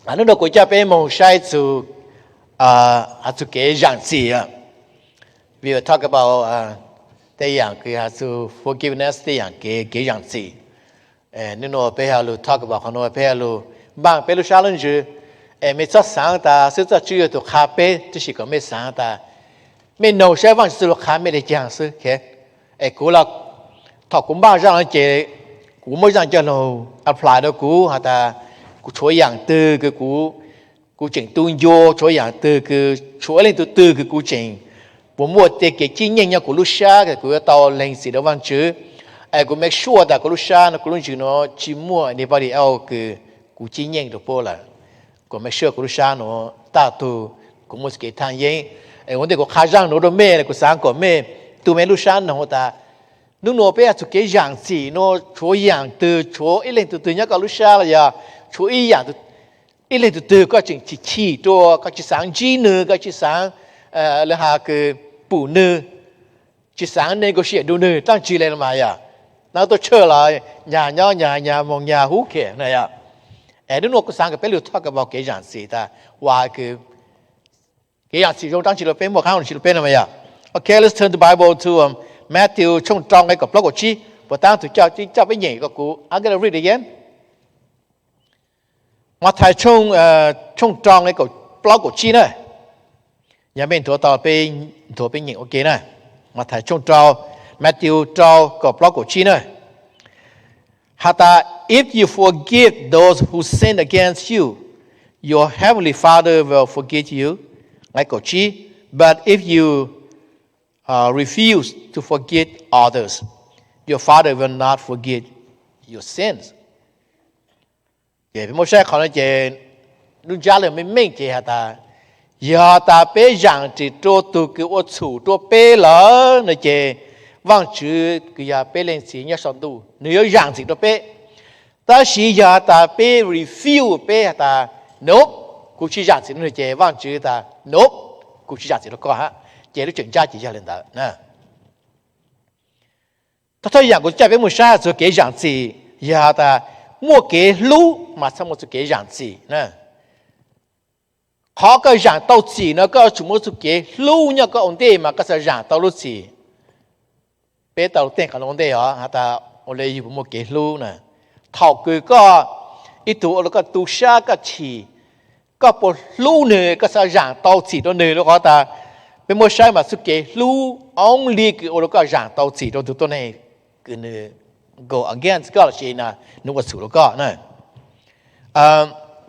Hnub no kuv coj peb moog saib txug, txug kev zaam txim. We will talk about tej yaam kws has txug forgiveness, tej yaam kev, kev zaam txim. Nub no peb yuav lug talk about qhov nuav, peb yuav lug npaaj peb lub sab lub ntsws. Es mej txhob xaav tas xwb txoj tswb yuav tug qha peb, tab sis kom mej xaav tas mej noog saib Vaajtswv txuj lug qha mej le caag xwb. Es kuv los, thaum kuv npaaj zaaj no ces kuv muab zaaj coj lug apply rau kuv has tas kuv tshuav yaam twg kws kuv, kuv tseem tu ncua, tshuav yaam twg kws, tshuav ib leej tug twg kws kuv tseem puas muaj tej kev cib nyeej nyob kuv lub sab, kuv yuav tau lees txim rau Vaajtswv. Es kuv make sure tas kuv lub sab nuav, kuv lub ntsws nuav tsi muaj anybody else kws kuv cib nyeej rau puab lawm. Kuv make sure kuv lub sab nuav tag tug, kuv muaj txuj kev thaaj yeeb. Es ua ntej kuv qha zaaj nuav rau mej, kuv xaav kom mej tu mej lub sab noog tas nub nuav peb txug kev zaam txim nuav tshuav yaam twg, tshuav ib leej tug twg nyob koj lub sab los yog tshuav ib yaam, ib leej tug twg koj tseem chim chim rua, koj tsi xaav ntsib nwg, koj tsi xaav, lawv has kws pum nwg, tsi xaav negotiate rua nwg dlaab tsi le los mas yog, nab tuaj tshaj los nyag nyob nyag, nyag moog nyag, who care na yog. Es nub nuav kuv xaav kom peb lug talk about kev zaam txim tas, ua kws kev zaam txim zoo dlaab tsi rua peb, muaj qaab tsi rua peb no mas yog. Okay, let's turn the Bible to Matthew tshooj rau nqe kaum plaub kaum tsib. Puas taab tug coj, coj peb nyeem kom kuv, I'm gonna read again. Mathais tshooj rau nqe kaum plaub kaum tsib na. Yog mej nthuav tau, nthuav peb nyeem ua ke na. Mathais tshooj rau, Matthew rau kaum plaub kaum tsib na. Has tas, if you forgive those who sin against you, your heavenly Father will forgive you. Nqe kaum tsib, but if you refuse to forgive others, your Father will not forgive your sins. Ces peb muab saib qhov no ces lub ntsab lug meej meej ces has tas, yog tas peb zaam txim rua tug kws ua txhum rua peb lawm no ces Vaajtswv kws yog peb Leej Txiv nyob saum ntuj, nwg yuav zaam txim rua peb. Tab sis yog tas peb refuse, peb has tas, nope, kuv tsi zaam txim rua nwg, ces Vaajtswv tas, nope, kuv tsi zaam txim rua koj hab. Ces lub tseem ntsab ces yog le ntawd. Thawj thawj yaam kuv coj peb moog saib txug kev zaam txim, yog tas muaj kev hlub mas txhaj muaj txug kev zaam txim na. Qhov koj zaam tau txim no koj yuav tsum muaj txug kev hlub nyob koj ua ntej mas koj txhaj zaam tau lub txim. Peb tau teeg qhov no ua ntej os, has tas ua le yug puas muaj kev hlub na. Thaum kws koj, ib tug ua rua koj tu sab koj chim, koj puas hlub nwg koj txhaj zaam tau txim rua nwg? Rua qhov tas peb muab saib mas txug kev hlub only kws ua rua koj zaam tau txim rua tug tuab neeg kws nwg go against koj lossis nwg ua txhum rua koj na.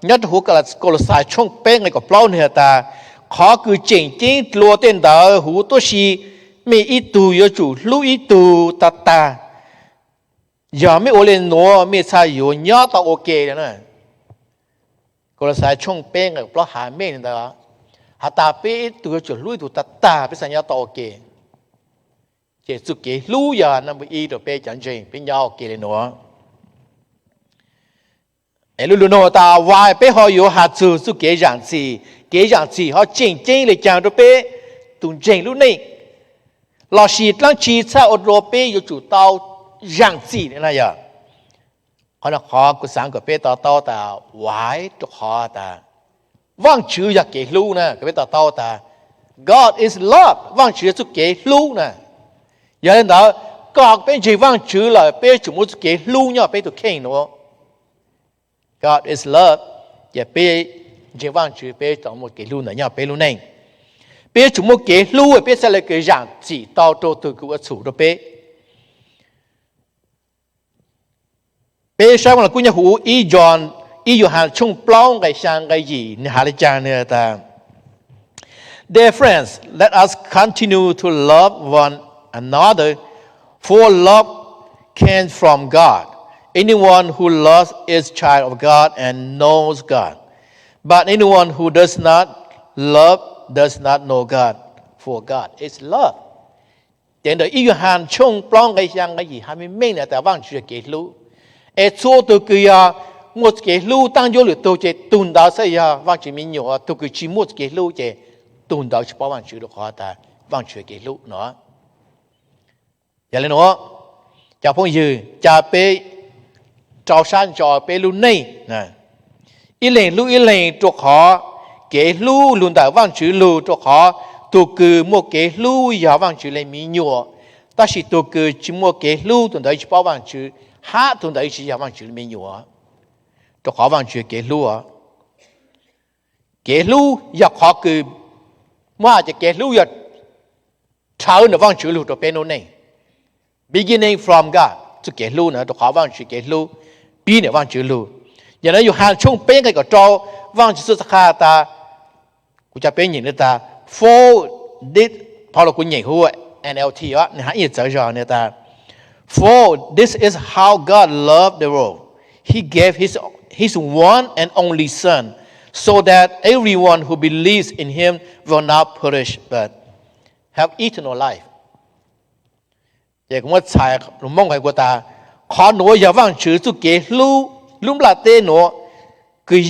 Nyob rua huv Kaulauxais tshooj peb nqe kaum plaub nwg has tas, qhov kws tseem ceeb dlua tej ntawd huv tuab si, mej ib tug yuav tsum hlub ib tug tag tag. Yog mej ua le nuav mej txhaj yuav nyob tau ua ke le na. Kaulauxais tshooj peb nqe kaum plaub has meej le ntawd, has tas peb ib tug yuav tsum hlub ib tug tag tag peb txhaj nyob tau ua ke. Ces txuj kev hlub yog number ib rua peb cov ntseeg peb nyob ua ke le nuav. Es lub lug nug tas, why peb ho yuav has txug txuj kev zaam txim? Kev zaam txim ho tseem ceeb le caag rua peb tug ntseeg lub neej, lossis dlaab tsi txhaj ua rua peb yuav tsum tau zaam txim na yog? Qhov no qhov kuv xaav kom peb to taub tas, why, rua qhov tas Vaajtswv yog kev hlub na, kom peb to taub tas God is love, Vaajtswv yog txuj kev hlub na. Yog le ntawd, koj peb ntseeg Vaajtswv lawm peb yuav tsum muaj txuj kev hlub nyob peb tug kheej nuav. God is love, ces peb ntseeg Vaajtswv peb tau muaj kev hlub ntawd nyob peb lub neej. Peb yuav tsum muaj kev hlub peb txhaj le kws zaam txim tau rua tug kws ua txhum rua peb. Peb saib ua lug kub nyob huv ib Yauhas tshooj plaub nqe xyaa nqe yim, nwg has le caag, nwg tas, Dear friends, let us continue to love one another, for love came from God. Anyone who loves is child of God and knows God. But anyone who does not love does not know God, for God is love. Ces ntawm ib Yauhas tshooj plaub nqe xyaa nqe yim has meej meej na tas Vaajtswv yog kev hlub. Es txhua tug kws yog muaj kev hlub taab ncuab lwm tug ces tug ntawd txhaj yog Vaajtswv me nyuam, tug kws tsi muaj kev hlub ces tug ntawd tsi paub Vaajtswv rua qhov tas Vaajtswv yog kev hlub no. Yog le nuav, cov phooj ywg, ca peb rau sab ntso peb lub neej, ib leeg hlub ib leeg, rau qhov kev hlub lug ntawm Vaajtswv lug, rau qhov tug kws muaj kev hlub yog Vaajtswv le mi nyuam, tab sis tug kws tsi muaj kev hlub tug ntawd tsi paub Vaajtswv, hab tug ntawd tsi yog Vaajtswv le me nyuam. Rau qhov Vaajtswv kev hlub, kev hlub yog qhov kws, muab has ces kev hlub yog rhawv ntawm Vaajtswv lug rau peb lub neej. Beginning from God, txuj kev hlub na, rau qhov Vaajtswv kev hlub pib ntawm Vaajtswv lug. Yog le Yauhas tshooj peb nqe kaum rau, Vaajtswv txuj xav qha tas, kuv coj peb nyeem le tas, For this, phau los kuv nyeem huv N L T os, nwg hab ib txawv zog le tas, For this is how God loved the world, He gave His, His one and only Son, so that everyone who believes in Him will not perish but have eternal life. Ces kuv muab txhais lus Moob has kuas tas, qhov nuav yog Vaajtswv txuj kev hlub lub nplaj teb nuav, kws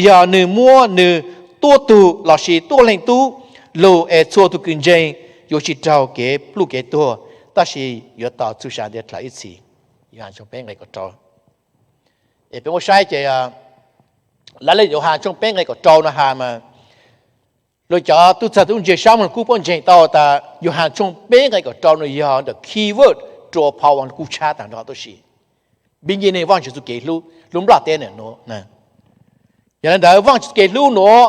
yog nwg muab nwg tuab tug lossis tuab leeg tub lug es txhua tug kws ntseeg yuav tsi raug kev pluj kev tuag, tab sis yuav tau txuj sa ntiav dlawg ib txhis. Yauhas tshooj peb nqe kaum rau. Es peb muab saib ces, lawv le Yauhas tshooj peb nqe kaum rau no has mas, luag cov tub txawg tub ntse sab Moob Kub puab ntseeg tau tas Yauhas tshooj peb nqe kaum rau no yog ntawm keyword rua phau Moob Kub tshab taag nrho tuab si. Beginning, Vaajtswv txuj kev hlub lub nplaj teb nuav. Yog le ntawd Vaajtswv txuj kev hlub nuav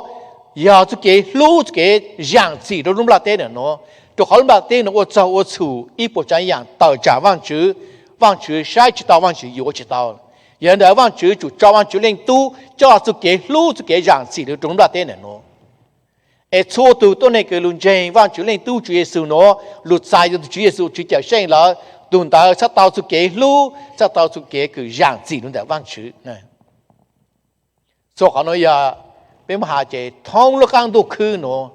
yog txuj kev hlub, txuj kev zaam txim rua lub nplaj teb nuav, rua qhov lub nplaj teb nuav ua txaug ua txhum ib puas tsaav yaam tawm tsaam Vaajtswv, Vaajtswv saib tsi tau, Vaajtswv yuav tsi tau. Yog le ntawd Vaajtswv tsum tso Vaajtswv Leej Tub coj txuj kev hlub, txuj kev zaam txim rua lub nplaj teb nuav. Es txhua tug tuab neeg kws lug ntseeg Vaajtswv Leej Tub Tswv Yexus nuav, lug txais tug Tswv Yexus Tswv Cawm Seej lawm, tug ntawd txhad tau txuj kev hlub, txhad tau txuj kev kws zaam txim rua ntawm Vaajtswv. Txhua qhov nuav yog peb muab has ces thoob lub qaab ntuj khwb nuav,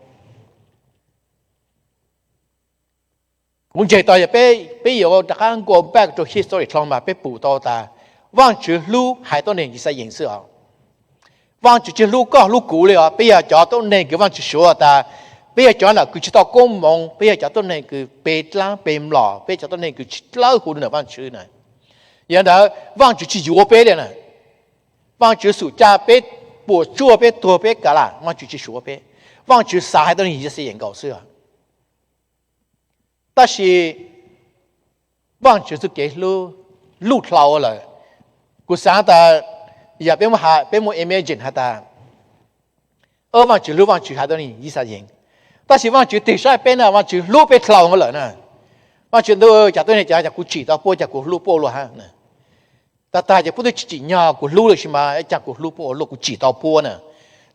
kuv ntseeg tau yog peb, peb yuav rov qaab go back rua history dlhau mas peb pum tau tas Vaajtswv hlub haiv tuab neeg Yixalayees xwb os. Vaajtswv tsi hlub koj hlub kuv le os. Peb yog cov tuab neeg kws Vaajtswv suav tas, peb yog cov nam kws tsi tau koob moov, peb yog cov tuab neeg kws pe dlaab pe mlom, peb cov tuab neeg kws tsi dlawb huv rua ntawm Vaajtswv na. Yog ntawd Vaajtswv tsi yuav peb le na. Vaajtswv xum ca peb puam tsuaj, peb tuag, peb kav lam, Vaajtswv tsi suav peb. Vaajtswv xav haiv tuab neeg Yixalayees nkaus xwb. Tab sis Vaajtswv txuj kev hlub luj dlhau lawm. Kuv xaav tas yog peb muaj, peb muaj imagine has tas, Vaajtswv hlub Vaajtswv haiv tuab neeg Yixalayees, tab sis Vaajtswv tig saib peb na, Vaajtswv hlub peb dlhau lawm na. Vaajtswv ntuj, cas tuab neeg cov, cas kuv tsim tau puab, cas kuv hlub puab ua luaj hab. Tag tag ces puab twb tsi tsim nyog kuv hlub lawm, sis mas cas kuv hlub puab ua luaj, kuv tsim tau puab na.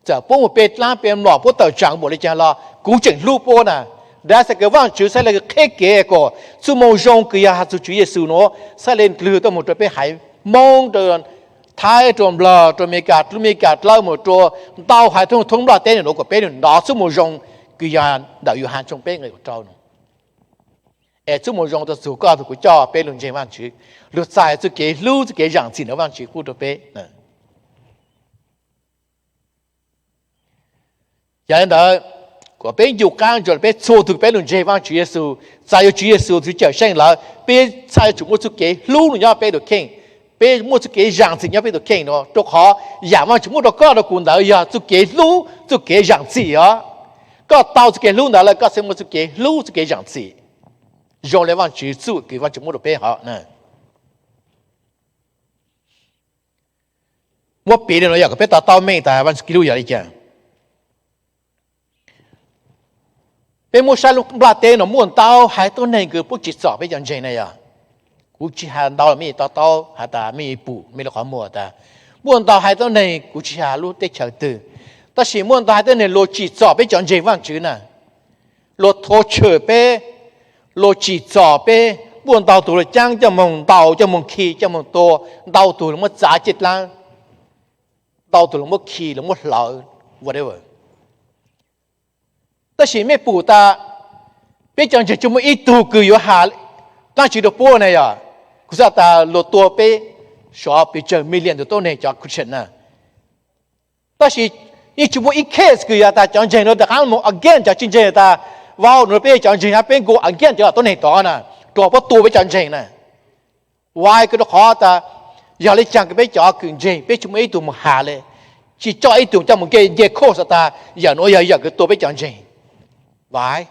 Txawm puab mus pe dlaab pe mlom, puab tawm tsaam npaum le caag los kuv tseem hlub puab na. Dav xav kws Vaajtswv xaav le qheb kev kom txuj moo zoo kws yog has txug Tswv Yexus nuav xaav le nplwg tuaj moog rua peb haiv Moob, rua Thaib, rua Nplog, rua Amelikas, lub Amelikas dlawb moog rua ntau haiv thoob nplaj teb nuav kom peb nov txuj moo zoo kws yog ntawm Yauhas tshooj peb nqe kaum rau nuav. Es txuj moo zoo txug koj txug kuv coj peb lug ntseeg Vaajtswv, lug txais txuj kev hlub, txuj kev zaam txim ntawm Vaajtswv pub rua peb. Yog le ntawd, kom peb ncu qaab ntsoov peb txhua tug peb lug ntseeg Vaajtswv Yexus, txais yuav Tswv Yexus Tswv Cawm Seej lawm, peb txhaj yuav tsum muaj txuj kev hlub nyob peb tug kheej, peb muaj txuj kev zaam txim nyob peb tug kheej nuav, rua qhov yaam Vaajtswv muab rua koj rua kuv ntawd yog txuj kev hlub, txuj kev zaam txim os. Koj tau txuj kev hlub ntawd lawm koj thiaj muaj txuj kev hlub, txuj kev zaam txim zoo le Vaajtswv txuj kws Vaajtswv muab rua peb hov na. Muab piv le nuav yog kom peb to taub meej tas Vaajtswv kev hlub yog le caag. Peb muab saib lub nplaj teb nuav muaj ntau haiv tuab neeg kws puab tsim txom peb cov ntseeg na yog. Kuv tsi has ntau los mej to taub has tas mej pum mej lub qhov muag tas muaj ntau haiv tuab neeg, kuv tsi has lub teb chaws twg, tab sis muaj ntau haiv tuab neeg luag tsim txom peb cov ntseeg Vaajtswv na. Luag thov tshwm peb, luag tsim txom peb, muaj ntau tug luag caab coj moog ntaus, coj moog khi, coj moog tua, ntau tug luag muab txav ciaj dlaab, ntau tug luag muab khi, luag muab hlawv, whatever. Tab sis mej pum tas peb cov ntseeg tsi muaj ib tug kws yuav has dlaab tsi rua puab na yog. Kuv xaav tas luag tua peb sov pes tsawg million tug tuab neeg cov Christian na. Tab sis yeej tsi muaj ib case kws yog tas cov ntseeg nuav rov qaab moog against cov tsi ntseeg tas, vau, nuav peb cov ntseeg hab peb nkaum against cov tuab neeg tod na, rua puab tua peb cov ntseeg na. Why? Kws rua qhov tas yog le caag kws peb cov kws ntseeg peb tsi muaj ib tug moog has le, tsis coj ib tug coj mus nce, nce khoj xav tas yawm nuav yog yawm kws tua peb cov ntseeg. Vaiv,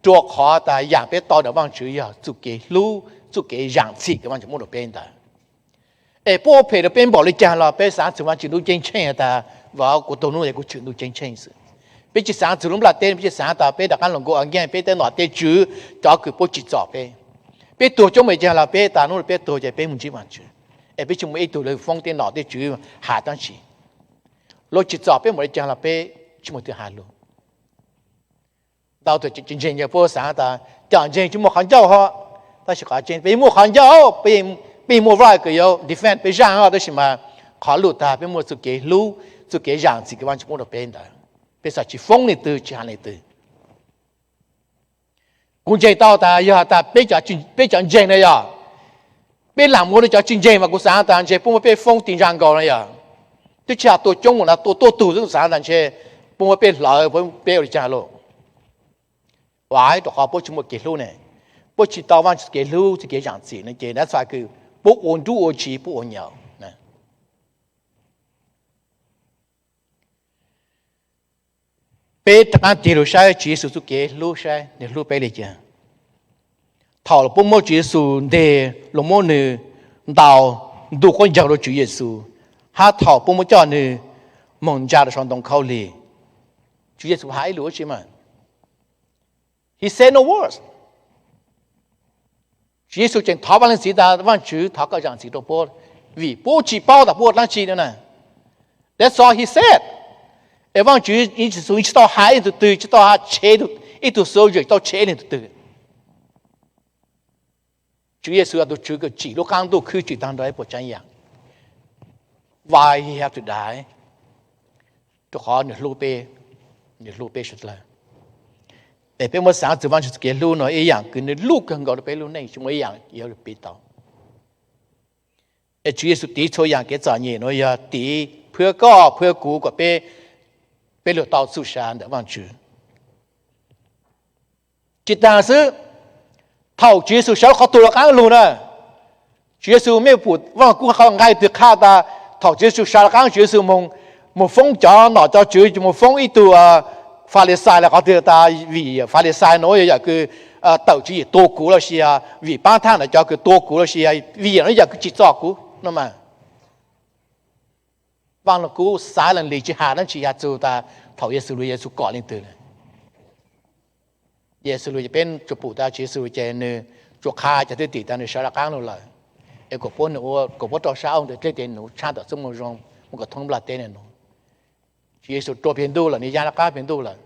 rua qhov tas yaam peb tau ntawm Vaajtswv yog txuj kev hlub, txuj kev zaam txim kws Vaajtswv muab rua peb ntawd. Es puab ua phem rua peb npaum le caag los peb xaav txug Vaajtswv ntuj ceeb tsheej has tas, Vaaj, kuv tug nub es kuv tshwm ntuj ceeb tsheej xwb. Peb tsis xaav txug lub nplaj teb, peb tsis xaav tas peb rov qaab lug nkaus nkeeg peb tej nom tej tswv, cov kws puab tsim txom peb. Peb tuag coob npaum le caag los peb tas nub peb tuag ces peb moog ntsib Vaajtswv. Es peb tsis muaj ib tug lug foob tej nom tej tswv has dlaab tsi. Luag tsim txom peb npaum le caag los peb tsis muaj tug has lug. Ntau tug tsis ntseeg yog puab xaav tas cov ntseeg tsis muaj qhov ncauj hov, tab sis qhov tseeb peb muaj qhov ncauj, peb muaj vaj kws yuav defend peb zaaj, tab sis mas qhov lug tas peb muaj txuj kev hlub, txuj kev zaam txim kws Vaajtswv muab rua peb ntawd, peb xaav tsis foob leej twg tsis has leej twg. Kuv ntseeg tau tas yog tas peb cov ntseeg na yog, peb lam muaj rua cov tsis ntseeg mas kuv xaav tas ntshe puab muab peb foob ti ntsa nkaus na yog. Twb tsis has tua coob mus no, tua tuag tug xwb kuv xaav tas ntshe puab muab peb hlawv, peb ua li cas lauj. Vaiv, rua qhov puab tsis muaj kev hlub ne, puab tsis tau Vaajtswv kev hlub, txuj kev zaam txim no ces that's why kws puab ua nrub ua tsiv puab ua nyaum. Peb rov qaab tig lug saib Tswv Yexus txuj kev hlub saib nwg hlub peb li cas. Thaum puab muab Tswv Yexus nteg, luag muab nwg ntaus ntu quab ncaug rua Tswv Yexus, hab thaum puab muab coj nwg moog ntsa rua sau ntoo khaub lig, Tswv Yexus has ib lus dlaab tsi mas? He said no words. Tswv Yexus tseem thov Vaaj Leej Txiv tas, Vaajtswv, thov koj zaam txim rua puab, vim puab tsis paub tas puab ua dlaab tsi no na. That's all he said. Es Vaajtswv Yexus tsis tau has ib tug twg, tsis tau has tshev ib tug soldier, tsis tau tshev ib leeg tug twg. Tswv Yexus yog tug Tswv kws tsim lub qaab ntuj khwb tsim taag nrho ib puas tsaab yaam. Why he have to die? Rua qhov nwg hlub peb, nwg hlub peb suav dlawg. Es peb muab xaav txug Vaajtswv txuj kev hlub no ib yaam kws nwg luj kawg nkaus rua peb lub neej, tsis muaj ib yaam yuav piv tau. Es Tswv Yexus tiv txhua yaam kev txom nyem nuav yog tiv phua koj phua kuv kom peb, peb lug tau txuj sa ntawm Vaajtswv. Tsis taag xwb, thaum Tswv Yexus sawv qhov tuag rov qaab lug na, Tswv Yexus mej pum Vaaj Lug Kub qhov nqai twg qha tas thaum Tswv Yexus sawv rov qaab, Tswv Yexus moog, moog foob cov nom cov tswv, moog foob ib tug Falixais los qhov twg tas vim Falixais nuav yog yawm kws tawm tswv yim tua kuv los sis vim paab thaaj nuav cov kws tua kuv los sis vim yawm nuav yawm kws tsim txom kuv no mas. Vaaj Lug Kub xaiv lees lis tsis has dlaab tsi has txug tas thaum Yexus lug Yexus kom leej twg. Yexus lug ces peb tsuas pum tas Tswv Yexus ces nwg tsuas qha cov thwj tim tas nwg sawv rov qaab lug lawm, es kom puab, kom puab rau sab ua ntawm dlej tes nuv tshaj tawm xub moo zoo mus kom thoob nplaj teb nuav. Tswv Yexus rua peg ntuj lawm, nwg ya rov qaab peg ntuj lawm.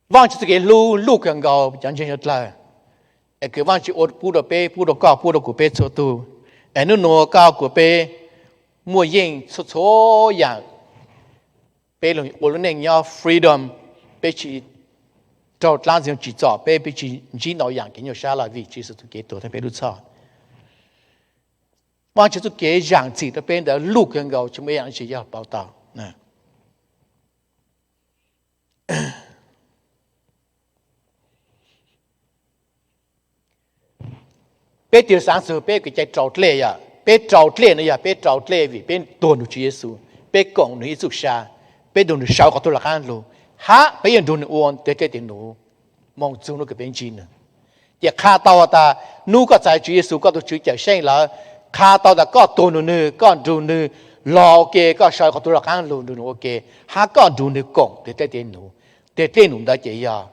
Vaajtswv txuj kev hlub luj kawg nkaus cov ntseeg suav dlawg, es kws Vaajtswv ua pub rua peb, pub rua koj, pub rua kuv peb txhua tug. Es nub nuav koj kuv peb muaj yeej txhua txhua yaam, peb lug ua lub neej nyob freedom, peb tsis raug dlaab tsi tsim txom peb, peb tsis ntsib ntau yaam kev nyuaj sab los vim Tswv Yexus txuj kev tuag theej peb lub txhoj. Vaajtswv txuj kev zaam txim rua peb ntawd luj kawg nkaus, tsis muaj ib yaam tsi yog pauv tau. Peb tig xaav txug peb kev cai rau dlej, yog peb rau dlej no yog peb rau dlej vim peb tuag nrug Tswv Yexus, peb koom nwg ib txuj sa, peb nrug nwg sawv qhov tuag rov qaab lug, hab peb yuav nrug nwg ua ntawm dlej tes nuv moog txug nub kws peb ntsib nwg. Ces qha tau tas nub koj txais Tswv Yexus koj tug Tswv Cawmseej lawm, qha tau tas koj tuag nrug nwg, koj nrug nwg lug ua ke, koj sawv qhov tuag rov qaab lug nrug nwg ua ke, hab koj nrug nwg koom ntawm dlej tes nuv. Ntawm dlej nuv ntawd ces yog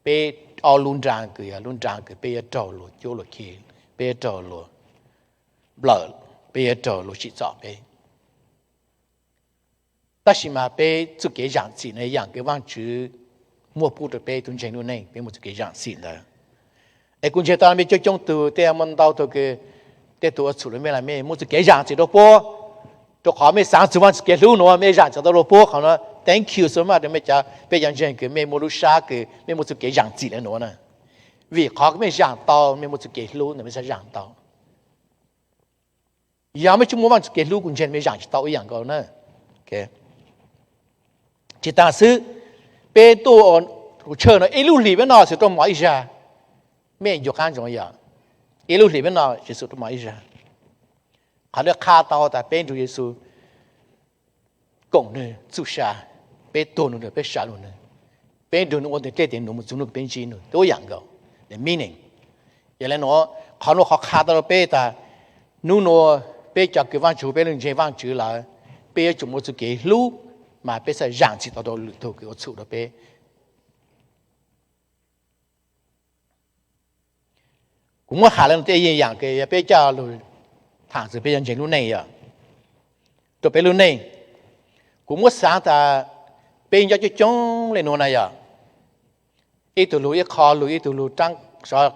peb ob lub nraa kws yog lub nraa kws peb yuav raug luag cuab luag khi, peb yuav raug luag nplawm, peb yuav raug luag tsim txom peb. Tab sis mas peb txuj kev zaam txim no yaam kws Vaajtswv muab pub rua peb tug ntseeg lub neej, peb muaj txuj kev zaam txim ntawd. Es kuv ntseeg tau mej coob coob tug, tej muaj ntau tug kws tej tug ua txhum rua mej los mej muaj txuj kev zaam txim rua puab, rua qhov mej xaav txug Vaajtswv txuj kev hlub nuav, mej zaam txim tau rua puab. Qhov nuav thank you so much rua mej cov, peb cov ntseeg kws mej muaj lub sab kws mej muaj txuj kev zaam txim le nuav na. Vim qhov mej zaam tau, mej muaj txuj kev hlub ntawd mej txhaj zaam tau. Yog mej tsi muaj Vaajtswv txuj kev hlub, kuv ntseeg mej zaam tsi tau ib yaam nkaus na. Tsis taag xwb, peb tuaj huv tshawj no ib lub hlis peb noj Yexus tuaj mov ib zag, mej ncu qaab ntsoov yog ib lub hlis peb noj Yexus tuaj mov ib zag. Qhov no qha tau tas peb nrug Yexus koom nwg txuj sa, peb tuag nrug nwg, peb sam nrug nwg, peb nrug nwg ua nteg dlej tes nuav mus txug nub kws peb ntsib nwg, tub yaam nkaus the meaning. Yog le nuav, qhov nuav qhov qha tau rua peb tas nub nuav peb cov kws Vaajtswv hu peb lug ntseeg Vaajtswv lawm, peb yuav tsum muaj txuj kev hlub, mas peb xaav zaam txim tau rua lwm tug kws ua txhum rua peb. Kuv muab has le tej yaam kws yog peb coj lug thaam txug peb cov ntseeg lub neej yog, rua peb lub neej. Kuv muab xaav tas peb nyob coob coob le nuav na yog, ib tug lug ib qho lug, ib tug lug raab,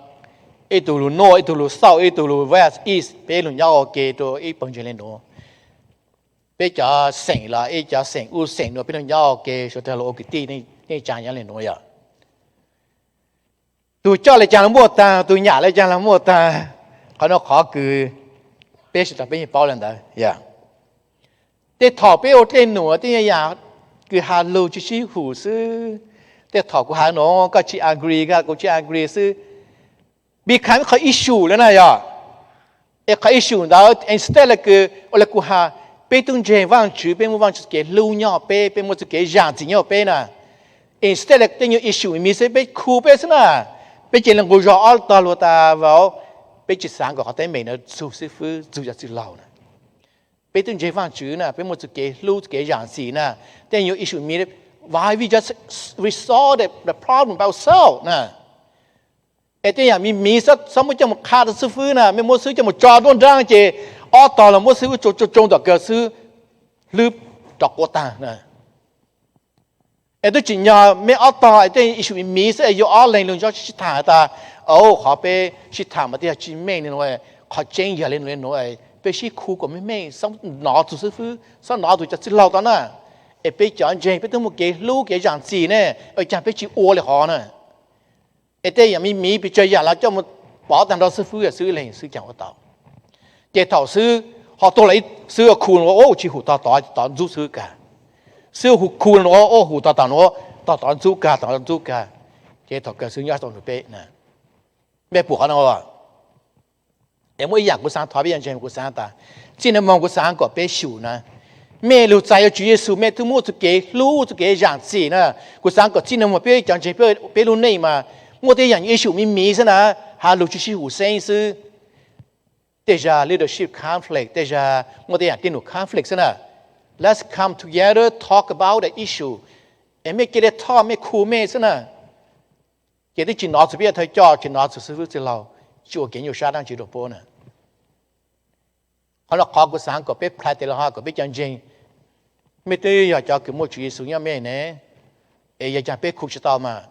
ib tug lug nuaj, ib tug lug xauj, ib tug lug west east, peb lug nyob ua ke rua ib pawg ntseeg le nuav. Peb cov xeem los ib cov xeem u xeem nuav peb lug nyob ua ke suav dlawg lug ua kwv tij neej tsaa nyob le nuav yog. Tug coj le caag los muaj taag, tug nyam le caag los muaj taag. Qhov nuav qhov kws peb sawv dlawg peb yeej paub le ntawd. Tej thaum peb ua dlej nuav tej yaam kws has lug tsi sib hum xwb. Tej thaum kuv has nuav koj tsi agree, kuv tsi agree xwb, become ib qho issue le na yog. Es qhov issue ntawd instead le kws ua le kuv has, peb tub ntseeg Vaajtswv, peb muaj Vaajtswv txuj kev hlub nyob peb, peb muaj txuj kev zaam txim nyob peb na. Instead le tej nyuag issue me xwb peb khu peb xwb na, peb cia le nqus zog ob tog lug tas vauv, peb tsi xaav kom qhov teeb meem ntawd txug xib fwb, txug cov txwj laug na. Peb tub ntseeg Vaajtswv na, peb muaj txuj kev hlub, txuj kev zaam txim na. Tej nyuag issue me, why we just resolve the problem by ourselves na? Es tej yaam me miv xwb muab coj mus qha rua xib fwb na, mej muab xwb coj mus tso nruab nraab ces ob tog los muab xwb wb tsoo tsoo tom kawg xwb, hlwb rov quav taag na. Es tub tsi nyog mej ob tog es tej issue me miv xwb es yug ob leeg lug nyob sib thaam tas, qhov peb sib thaam mas tej yog tsi meej le nuav, qhov tseeb yog le nuav le nuav, peb sib khu kom meej meej, xob nov txug xib fwb, xob nov txug cov txwj laug tau na. Es peb cov ntseeg peb tub muaj kev hlub kev zaam txim ne, ua caag peb tsi ua le qhov na? Es tej yaam me miv pes tsawg yaam los coj mus pov taag nrho xib fwb, xwb leeg xwb caag ua tau. Ces thaum xwb ho tuaj los xwb khu nuav tsi hum tog tod, tod ntxub xwb kag. Xwb khu nuav hum tog tod nuav, tog tod ntxub kag, tod ntxub kag. Ces thaum kawg xwb nyob tau nrug peb. Mej pum qhov no, es muaj ib yaam kuv xaav thov peb cov ntseeg, kuv xaav tas txij nub moog kuv xaav kom peb xyum na, mej lug txais yuav Tswv Yexus mej tub muaj txuj kev hlub txuj kev zaam txim na. Kuv xaav kom txij nub moog peb cov ntseeg peb lub neej mas muaj tej yaam issue me miv xwb na, has lug tsi sib hum xeeb xwb. Tej zag leadership conflict, tej zag muaj tej yaam tej num conflict xwb na. Let's come together, talk about the issue. Es mej cia li thoj mej khu mej xwb na. Ces twb tsi nov txug peb cov thawj coj, tsi nov txug xib fwb txwj laug, tsi ua kev nyuaj sab dlaab tsi rua puab na. Qhov no qhov kuv xaav kom peb plai tes los ho kom peb cov ntseeg, mej twb yog cov kws muaj Tswv Yexus nyob mej ne, es yog caag peb khu tsi tau mas?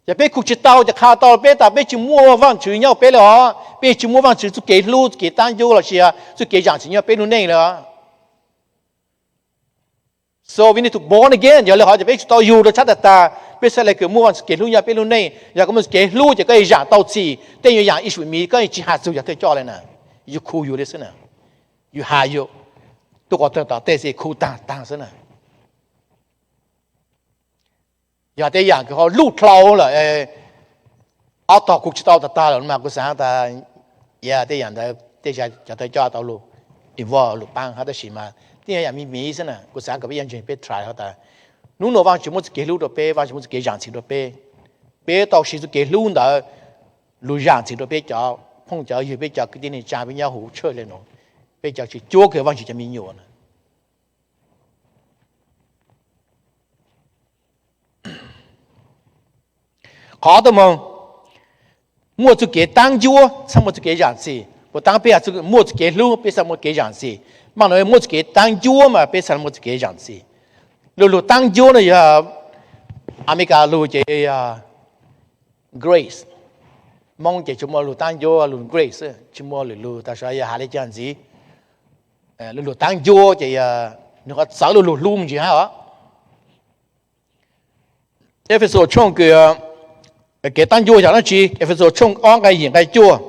Yog peb khu tsi tau ces qha tau peb tas peb tsi muaj Vaajtswv nyob peb le os, peb tsi muaj Vaajtswv txuj kev hlub, txuj kev taab ncuab lossis txuj kev zaam txim nyob peb lub neej le os. So we need to born again, yog le hov ces peb tsum tau yug rua tshab tag tag, peb xaav le kws muaj Vaajtswv kev hlub nyob peb lub neej. Yog koj muaj kev hlub ces koj zaam tau txim, tej nyuag yaam issue me koj tsi has txug cov thawj coj le na, yug khu yug le xwb na, yug has yug, tuaj quas taag tom tej xwb khu taag taag xwb na. Yog tej yaam kws ho luj dlhau lawm, ob tog khu tsi tau tag tag lawm mas kuv xaav tas, yog tej yaam ntawd tej zag cov thawj coj tau lug involve lug paab hab, tab sis mas tej yaam me miv xwb na. Kuv xaav kom peb cov ntseeg peb try hov tas nub nua Vaajtswv muaj txuj kev hlub rua peb, Vaajtswv muaj txuj kev zaam txim rua peb, peb tau siv txuj kev hlub ntawd lug zaam txim rua peb cov phooj cov ywg, peb cov kwv tij neej tsaa, peb nyob huv tshawj le nuav, peb cov tsi cuab kawg Vaajtswv cov me nyuam na. Qhov tub moog, muaj txuj kev taab ncuab txhaj muaj txuj kev zaam txim. Puas taab peb muaj txuj kev hlub peb txhaj muaj kev zaam txim. Maj nuav muaj txuj kev taab ncuab mas peb txhaj muaj txuj kev zaam txim. Lug lug taab ncuab no yog Amelikas lug ces yog grace. Moob ces tsi muaj lug taab ncuab lug grace, tsi muaj lwm lug, tas sis yog has le caag ntxiv, lug lug taab ncuab ces yog nwg qhov txawv lug lug hlub me ntsis hab os. Efexus tshooj, kev taab ncuab yog dlaab tsi? Efexus tshooj ob nqai yim nqai cuaj,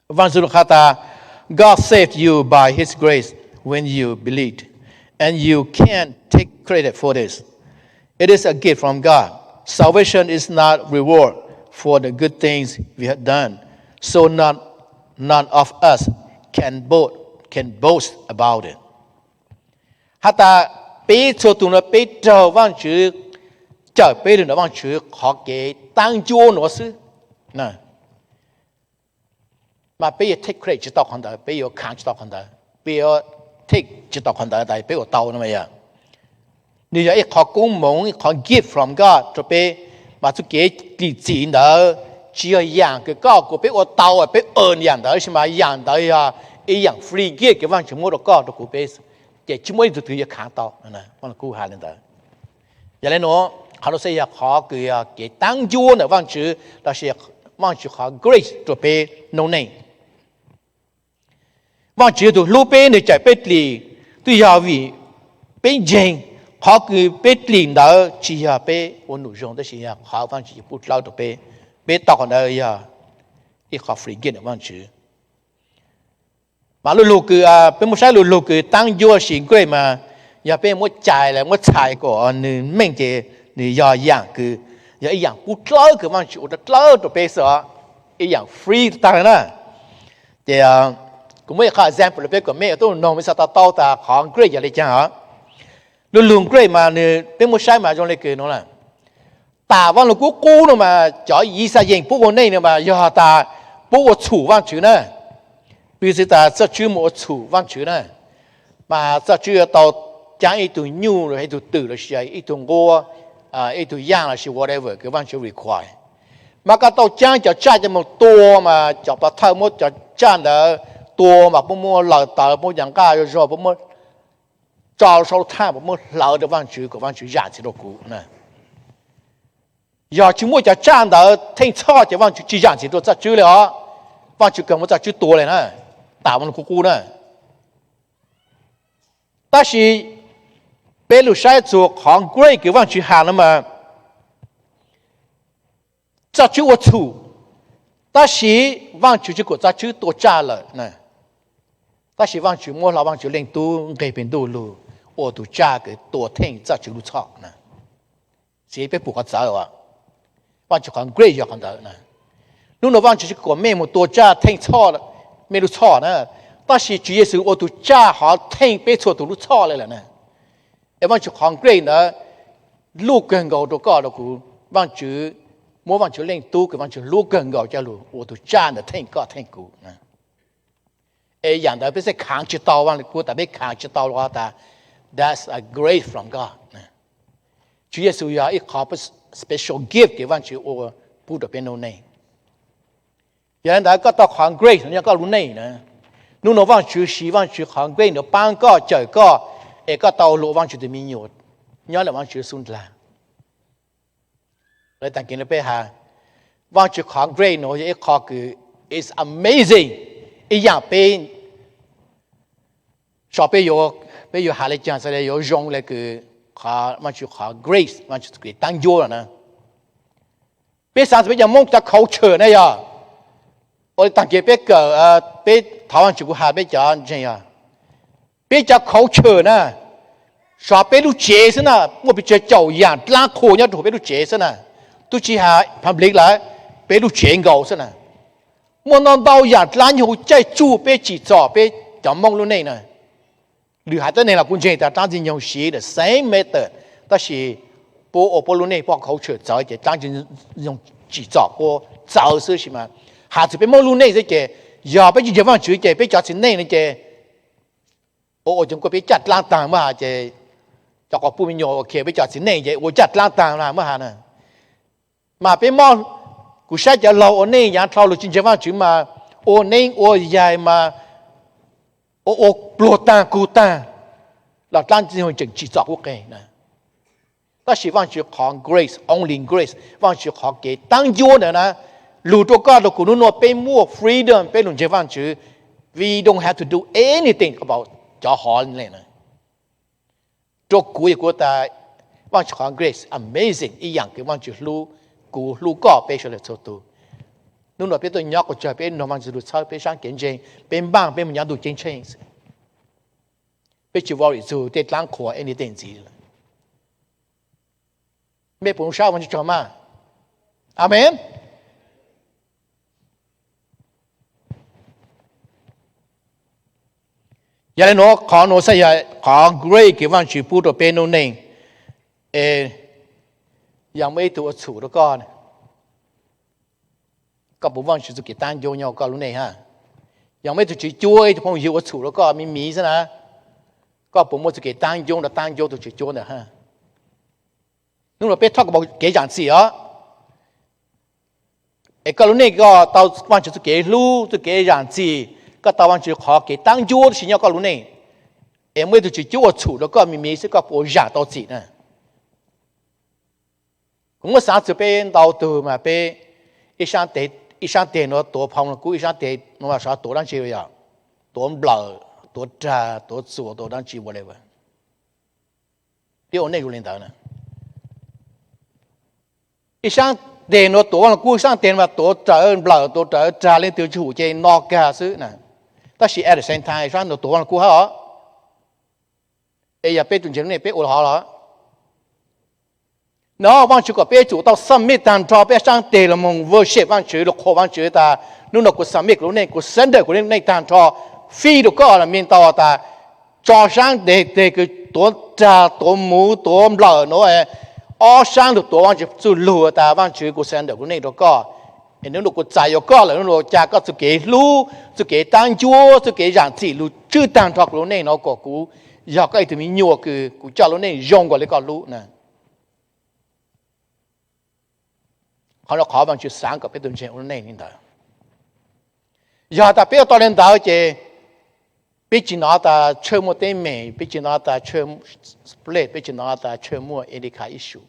Vaajtswv lug qha tas, God saved you by his grace when you believed, and you can't take credit for this. It is a gift from God. Salvation is not reward for the good things we have done, so not, none of us can boast can boast about it. Has tas peb txhua tus no peb raug Vaajtswv cawm peb lug ntawm Vaajtswv qhov kev taab ncuab nuav xwb. Mas peb yuav take credit tsi tau qhov ntawd, peb yuav khaav tsi tau qhov ntawd, peb yuav take tsi tau qhov ntawd tas peb ua tau no. Nwg yog ib qhov koob moov, ib qhov gift from God rua peb, mas txuj kev dlim txim ntawd tsi yog yaam kws koj kuas peb ua tau peb earn yaam ntawd, tab sis mas yaam ntawd yog ib yaam free gift kws Vaajtswv muab rua koj rua kuv peb, ces tsi muaj ib tug twg yuav khaav tau. Kuv has le ntawd. Yog le nuav, qhov nuav xwb yog qhov kws yog kev taab ncuab ntawm Vaajtswv lossis Vaajtswv qhov grace rua peb noob neej. Vaajtswv yog tus hlub peb, nwg cawm peb dlim, twb yog vim peb ntseeg. Qhov kws peb dlim ntawd tsi yog peb ua num zoo, tab sis yog qhov Vaajtswv pub dlawb rua peb. Peb tau qhov ntawd yog ib qhov free gift ntawm Vaajtswv. Mas lu lug kws peb muab saib lu lug kws taab ncuab lossis grace mas yog peb muab cais los muab txhais kom nwg meej ces nwg yog yaam kws, yog ib yaam pub dlawb kws Vaajtswv ua dlawb rua peb xwb os, ib yaam free tag na. Ces kuv muab ib qhov example rua peb kom mej tub noog mej xaav tau tau tas qhov grace yog le caag os. Lu lug grace mas nwg peb muab saib mas zoo le kws nuav na. Tam Vaaj Lug Kub Qub no mas cov Yixalayees puab ua neej no mas yog tas puab ua txhum Vaajtswv na. Piv xwv tas Txawj Tswb moog ua txhum Vaajtswv na, mas Txawj Tswb yuav tau caab ib tug nyuj, ib tug twm lossis ib tug nquab, ib tug yaaj lossis whatever kws Vaajtswv require. Mas koj tau caab cov tsaj coj moog tua mas cov pov thawj muab cov tsaj ntawd tua mas puab muab laws tawv, puab cov nqaj zoo zoo puab muab tso sau thaaj, puab muab hlawv rua Vaajtswv kom Vaajtswv zaam txim rua kuv na. Yog tsi muaj cov tsaj ntawd theej txhoj ces Vaajtswv tsi zaam txim rua Txawj Tswb le os. Vaajtswv kawg muab Txawj Tswb tua le na, tam Vaaj Lug Kub Qub na. Tab sis peb lug saib txug qhov grace kws Vaajtswv has no mas Txawj Tswb ua txhum, tab sis Vaajtswv tsi kom Txawj Tswb tua tsaj lawm. Tab sis Vaajtswv muab hlo Vaajtswv Leej Tub nqeg peg ntuj lug ua tug tsaj kws tua theej Txawj Tswv lub txhoj na. Txiv peb pum qhov txawv, Vaajtswv qhov grace yog qhov ntawd na. Nub nua Vaajtswv tsi kom mej moog tua tsaj theej txhoj mej lub txhoj na, tab sis Tswv Yexus ua tug tsaj hov theej peb txhua tug lub txhoj le lawm na. Es Vaajtswv qhov grace ntawd luj kawg nkaus rua koj rua kuv. Vaajtswv muab Vaajtswv Leej Tub kws Vaajtswv hlub kawg nkaus coj lug ua tug tsaj ntawd theej koj theej kuv. Es yaam ntawd peb xaav khaav tsi tau, Vaaj Lug Kub tas peb khaav tsi tau los tas that's a grace from God. Tswv Yexus yog ib qhov special gift kws Vaajtswv ua pub rua peb noob neej. Yog le ntawd koj tau qhov grace no nyob koj lub neej na. Nub nua Vaajtswv siv Vaajtswv qhov grace ntawd paab koj cawm koj, es koj tau lug ua Vaajtswv tug me nyuam nyob ntawm Vaajtswv xub ndlaag. Lawv taag kev peb has, Vaajtswv qhov grace no yog ib qho kws it's amazing, ib yaam peb so peb yuav has le caag xwb le yuav zoo le kws Vaajtswv qhov grace, Vaajtswv kev taab ncuab lawm na. Peb xaav txug peb cov Moob cov culture na yog, ua le taag kev peb kawm, peb thov Vaajtswv kuv has peb cov ntseeg yog, peb cov culture na, so peb lub tsev xwb na, muaj pes tsawg caum yaam dlaab qhua nyob rua huv peb lub tsev xwb na. Tub tsi has public lawm, peb lub tsev nkaus xwb na. Muaj ntau ntau yaam dlaab nyoog caij tsuj peb tsim txom peb cov Moob lub neej na. Lwm haiv tuab neeg los kuv ntseeg tas dlaab Ntxwg Nyoog siv the same method, tab sis puab ua puab lub neej puab culture txawv ces dlaab Ntxwg Nyoog tsim txom puab txawv xwb. Sis mas has txug peb Moob lub neej xwb ces yog peb tsi ntseeg Vaajtswv ces peb cov txiv neej no ces ua ua cov kuj peb caj dlaab taag muab has ces cov quas puj me nyuam ua ke peb cov txiv neej ces ua caj dlaab taag muab has na. Mas peb mob, kuv saib cov laug ua neej yaav dlhau lug tsi ntseeg Vaajtswv mas ua neeb ua yaig mas ua ua pluag taag kug taag los dlaab Ntxwg Nyoog tseem tsim txom kuv qeeg na. Tab sis Vaajtswv qhov grace, only grace, Vaajtswv qhov kev taab ncuab ntawd na, lug rua koj rua kuv nub nua peb muaj freedom peb lug ntseeg Vaajtswv. We don't have to do anything about cov hov le na. Rua kuv yog kuv tas Vaajtswv qhov grace amazing, ib yaam kws Vaajtswv hlub kuv hlub koj peb sawv daws txhua tug. Nub nua peb tuaj nyob quas tsawg peb noog Vaajtswv lug txhawb peb saab kev ntseeg, peb npaaj peb moog nyob ntuj ceeb tsheej. Peb tsi worry txug tej dlaab qhua anything ntxiv lawm. Mej puas saib Vaajtswv tsaug mas? Amen. Yog le nuav qhov nuav xwb yog qhov grace kws Vaajtswv pub rua peb lub neej. Es yog muaj ib tug ua txhum rua koj, koj puas muaj Vaajtswv txuj kev taab ncuab nyob koj lub neej hab? Yog muaj ib tug tswv cuab, ib tug phooj ywg ua txhum rua koj me me xwb na, koj puas muaj txuj kev taab ncuab nrug taab ncuab tug tswv cuab ntawd hab? Nub nuav peb thov koj kev zaam txim os. Es koj lub neej koj tau Vaajtswv txuj kev hlub, txuj kev zaam txim, koj tau Vaajtswv qhov kev taab ncuab tub si nyob koj lub neej. Es muaj ib tug tswv cuab ua txhum rua koj me me xwb koj puas zaam tau txim na? Kuv muab xaav txug peb ntau tug mas peb ib saab teg nuav tuav phoo kub, ib saab teg nuav sov tuav dlaab tsi, yog tuav nplawm, tuav rag, tuav txuas, tuav dlaab tsi whatever. Peb ua neej zoo le ntawd na. Ib saab teg nuav tuav vaaj lug kub, ib saab teg nuav tuav rawv nplawm, tuav rawv rag, leej twg tsi hum ces no kag xwb na. Tab sis at the same time ib saab nuav tuav vaaj lug kub hab os. Es yog peb tug ntseeg lub neej peb ua le hov los? No Vaajtswv kom peb tsum tau submit taag nrho peb saab teg los moog worship Vaajtswv, lug qhuas Vaajtswv tas, nub nuav kuv submit kuv lub neej, kuv surrender kuv lub neej taag nrho, fij rua koj lawm, mean tau tas tso saab teg, teg kws tuav rag, tuav muv, tuav nplawm nuav, ob saab lug tuav Vaajtswv txuj lug tas Vaajtswv kuv surrender kuv lub neej rua koj. Es nub nuav kuv txais yuav koj lawm, nub nuav ca koj txuj kev hlub, txuj kev taab ncuab, txuj kev zaam txim lug tswj taag nrho kuv lub neej nuav kom kuv yog koj ib tug me nyuam kws kuv coj lub neej zoo nkaus le koj lub na. Qhov nuav qhov Vaajtswv xaav kom peb tug ntseeg ua lub neej li ntawd. Yog tas peb ua tau le ntawd ces peb tsi nov tas tshwj muaj teeb meem, peb tsi nov tas tshwj splej, peb tsi nov tas tshwj muaj any kind issue.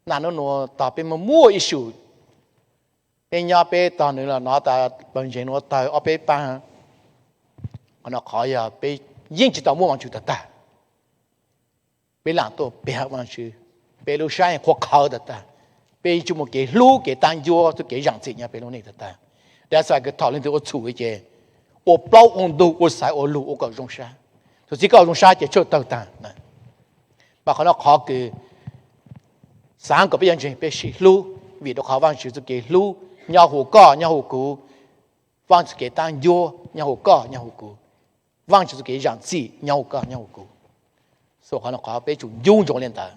Naj nub nuav tog peb muaj muaj issue, peb nyob peb tog nws los nov tas pawg ntseeg nuav tawg ob peb paab, qhov no qhov yog peb yeej tsi tau muaj Vaajtswv tag tag. Peb laam tuaj peg Vaajtswv, peb lub sab yeej qhuav qhawv tag tag, peb yeej tsi muaj kev hlub kev taab ncuab txuj kev zaam txim nyob peb lub neej tag tag. That's why kws thaum leej twg ua txhum ces ua plaub ua ntug, ua xaiv ua lug, ua kom zoo sab. Thaum txij koj zoo sab ces tshuaj tawg taag. Mas qhov no qhov kws xaav kom peb cov ntseeg peb sib hlub, vim rau qhov Vaajtswv txuj kev hlub nyob huv koj nyob huv kuv, Vaajtswv kev taab ncuab nyob huv koj nyob huv kuv, Vaajtswv txuj kev zaam txim nyob huv koj nyob huv kuv. So qhov no qhov peb tsum ncu ntsoov le ntawd.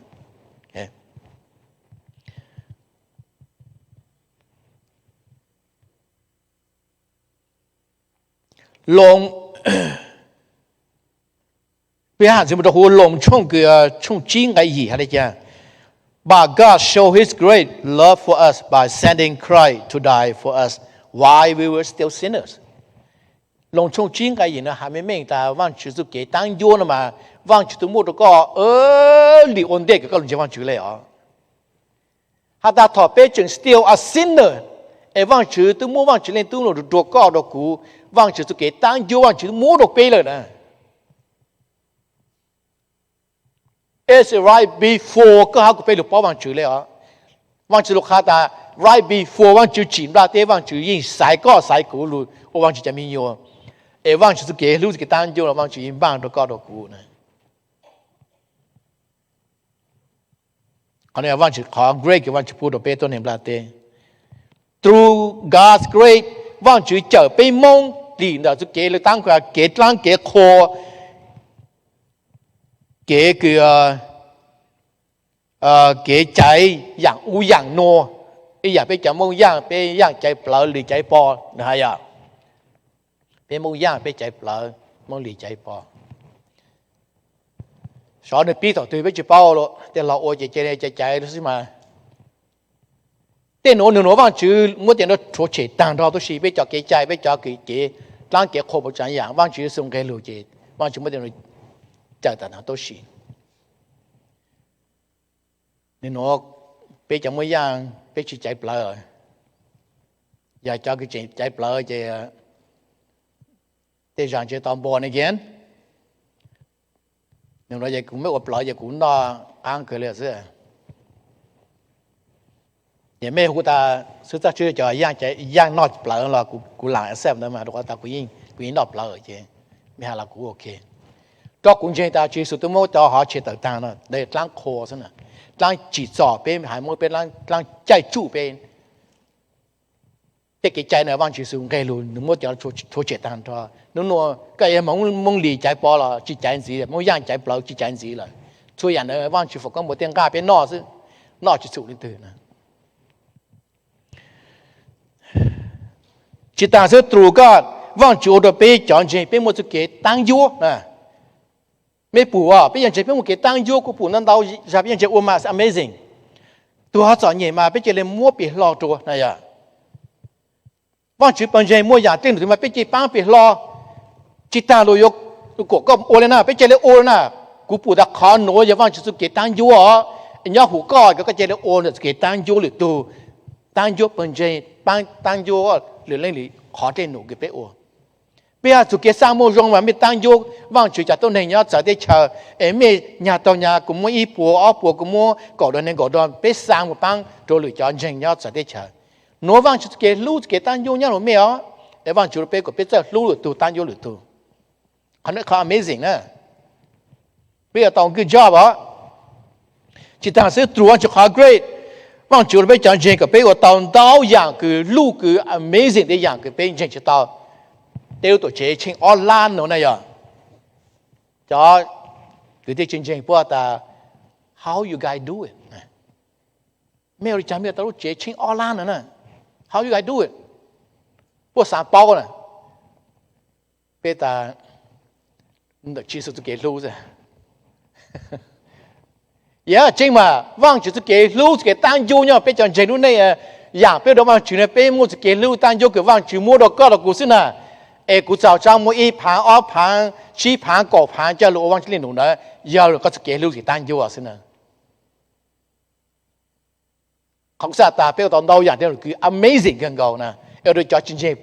Loos, peb has ntxiv mus rau huv Loos tshooj, tshooj tsib nqe yim has le caag: But God show his great love for us by sending Christ to die for us while we were still sinners. Loos tshooj tsib nqe yim no has meej meej tas Vaajtswv txuj kev taab ncuab no mas Vaajtswv tub muab rau koj early ua ntej kws koj lug ntseeg Vaajtswv le os. Has tas thaum peb tseem still a sinner, es Vaajtswv tub muab Vaajtswv Leej Tub lug rua koj rua kuv, Vaajtswv txuj kev taab ncuab Vaajtswv muab rau peb lawm na. It's right before koj hab kuv peb lug paub Vaajtswv le os. Vaajtswv lug qha tas right before Vaajtswv tsim nplaj teb, Vaajtswv yeej xaiv koj xaiv kuv lug ua Vaajtswv cov me nyuam, es Vaajtswv txuj kev hlub txuj kev taab ncuab los Vaajtswv yeej npaaj rua koj rua kuv na. Qhov no Vaajtswv qhov great kws Vaajtswv pub rua peb tuab neeg nplaj teb. Through God's grace, Vaajtswv cawm peb Moob dim ntawm txuj kev lug taab, kev dlaab kev qhua, kev kws kev caiv yaam u yaam nua. Ib yaam peb cov Moob Yaaj, peb yaaj caiv plawv lis caiv pov na has yog. Peb Moob Yaaj peb caiv plawv, Moob lis caiv pov. Sov nwg pib thaum twg peb tsi paub, tej laug ua ces cia li caiv caiv xwb mas. Tej nuav nwg nuav Vaajtswv muab tej nuav rhuav tshem taag nrho tub si, peb cov kev cai, peb cov kev dlaab kev qhua puas tsav yaam Vaajtswv Yexus nqeg lug ces Vaajtswv muab tej nuav cawm taag nrho tub si. Nwg nuav peb cov Moob Yaaj peb tsi caiv plawv, yog cov kws tseem caiv plawv ces tej zag ntshe tau npua ne kag. Nwg nuav ces kuv mej ua plawv ces kuv noj qaab kawg le xwb. Ces mej hu tas xwb txhaj tswb cov Yaaj noj plawv los kuv lam accept ntawd mas, rua qhov tas kuv yeej noj plawv ces mej has los kuv ok. Rua kuv ntseeg tas Tswv Yexus tub muab cov hov tshem tawm taag no, dlaab qhua xwb na, dlaab tsim txom peb, has muab peb dlaab caij tsuj peb. Tej kev cai no Vaajtswv Yexus nqeg lug nws muab cov txhua tshem taag nrho. Nub nua koj yog Moob Lis caiv pov los tsi caiv ntxiv, Moob Yaaj caiv plawv tsi caiv ntxiv lawm. Txhua yaam ntawd Vaajtswv foom koob moov tej nqaj peb noj xwb, noj tsi txhum leej twg. Tsi taag xwb, through God, Vaajtswv ua rua peb cov ntseeg peb muaj txuj kev taab ncuab. Mej pum, peb cov ntseeg peb muaj kev taab ncuab, kuv pum ntau ntau zag peb cov ntseeg ua mas amazing. Tug ho txom nyem mas peb ca le muab pim hlo rua na yog. Vaajtswv pawg ntseeg muaj yaam dlej num twg mas peb ca paab pim hlo. Tsi taag luas yuav kuam koj ua le na, peb ca le ua le na. Kuv pum tas qhov nuav yog Vaajtswv txuj kev taab ncuab os. Nyob huv koj, koj ca le ua ntawm txuj kev taab ncuab lwm tug, taab ncuab pawg ntseeg, paab taab ncuab lwm leej lwm qhov dlej num kws peb ua. Peb yog txuj kev xaa muaj zoo mas mej taab ncuab Vaajtswv cov tuab neeg nyob txawv teb chaws, es mej nyag taug nyag, kuv muab ib puas ob puas, kuv muab kaum dog neeg kaum dog, peb xaa mus paab rua lwm cov ntseeg nyob txawv teb chaws. Nuav Vaajtswv txuj kev hlub txuj kev taab ncuab nyob rua mej os. Es Vaajtswv ua rua peb kuas peb txawj hlub lwm tug taab ncuab lwm tug. Qhov nuav qhov amazing na. Peb ua tau good job os. Tsi taag xwb, through Vaajtswv qhov great, Vaajtswv ua rua peb cov ntseeg kom peb ua tau ntau yaam kws luj kws amazing tej yaam kws peb ntseeg tsi tau. Tej lub tuam tsev tsheej ob lab nuav na yog cov kwv tij tsi ntseeg puab tas, how you guys do it? Mej ua li cas mej ua tau lub tsev tsheej ob lab nuav na? How you guys do it? Puab xaav paub na. Peb tas, ntawm Tswv Yexus txuj kev hlub xwb. Yog tseeb mas Vaajtswv txuj kev hlub txuj kev taab ncuab nyob peb cov ntseeg lub neej, yaam peb ua rua Vaajtswv na, peb muaj txuj kev hlub taab ncuab kws Vaajtswv muab rua koj rua kuv xwb na. Es kuv txaus tsaab muab ib phaav ob phaav tsib phaav kaum phaav coj lug ua Vaajtswv dlej num ntawd yog koj txuj kev hlub txuj kev taab ncuab xwb na. Qhov kuv xaav tas peb ua tau ntau yaam dlej num kws amazing kawg nkaus na, es ua rua cov tsi ntseeg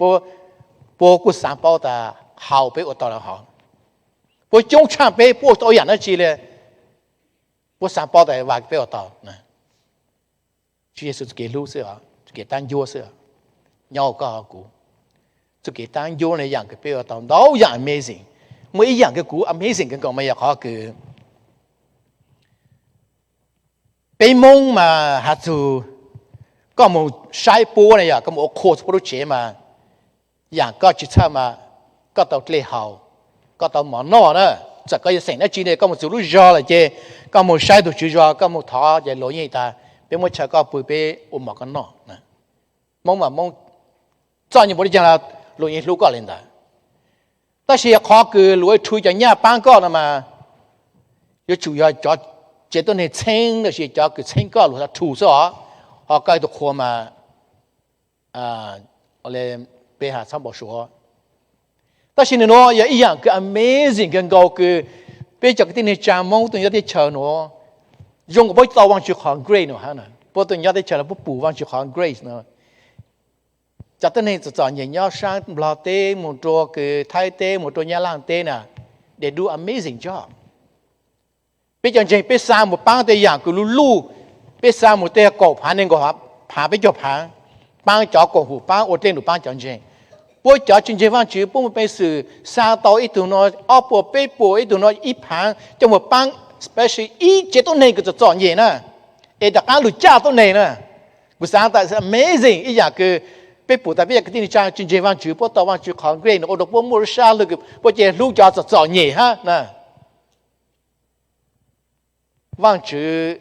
puab kuj xaav paub tas how peb ua tau lawm hov. Puab coob tshaaj peb puab ua tau yaam dlaab tsi le, puab xaav paub tas vas peb ua tau. Tswv Yexus txuj kev hlub xwb, txuj kev taab ncuab xwb, nyob huv koj huv kuv. Txuj kev taab ncuab le yaam kws peb ua tau ntau yaam amazing. Muaj ib yaam kws kuv amazing kawg nkaus mas yog qhov kws peb Moob mas has txug koj moog saib puab na yog koj moog ua qhua puab lub tsev mas, yaam koj tsi txhawj mas koj tau dlej haus, koj tau mov noj na. Txawm koj yog xeem dlaab tsi ne, koj moog txug lub zog lawm ces koj moog saib tug tswv zog, koj moog thov ces luag yeej tas peb muab chaw koj pw peb ua mov koj noj. Moob mas Moob txom nyem npaum li caag los luag yeej hlub koj le ntawd. Tab sis qhov kws luag ua rhu cov nyaj paab koj no mas yuav tsum yog cov tsev tuab neeg txheeb lossis cov kws txheeb koj luag tau rhu xwb os. Ho koj ib tug qhua mas peb has txhob npau suav. Tab sis nws nuav yog ib yaam kws amazing kawg nkaus kws peb cov kwv tij neej tsaa Moob tuaj nyob teb chaws nuav, zoo kws puab tau Vaajtswv qhov grace nuav hab, puab tuaj nyob teb chaws nuav puab pum Vaajtswv qhov grace nuav. Cov tuab neeg txom txom nyem nyob saab Nplog teb moog rua kws Thaib teb moog rua Nyab Laaj teb na, they do amazing job. Peb cov ntseeg peb xaa moog paab tej yaam kws luj luj, peb xaa moog tej kaum phaav neeg nkaum phaav peb caug phaav, paab cov koom hum paab ua dlej num paab cov ntseeg. Puab cov tsi ntseeg Vaajtswv puab muaj peev xwm xaa tau ib tug no ob puas peb puas, ib tug no ib phaav coj moog paab, especially ib tsev tuab neeg kws txom txom nyem na. Es rov qaab lug caj tuab neeg na. Kuv xaav tas amazing ib yaam kws peb pum tas peb cov kwv tij neej tsaa tsi ntseeg Vaajtswv puab tau Vaajtswv qhov grace nuav ua rua puab muaj lub sab lug kws puab ca hlub cov txom txom nyem hab na. Vaajtswv,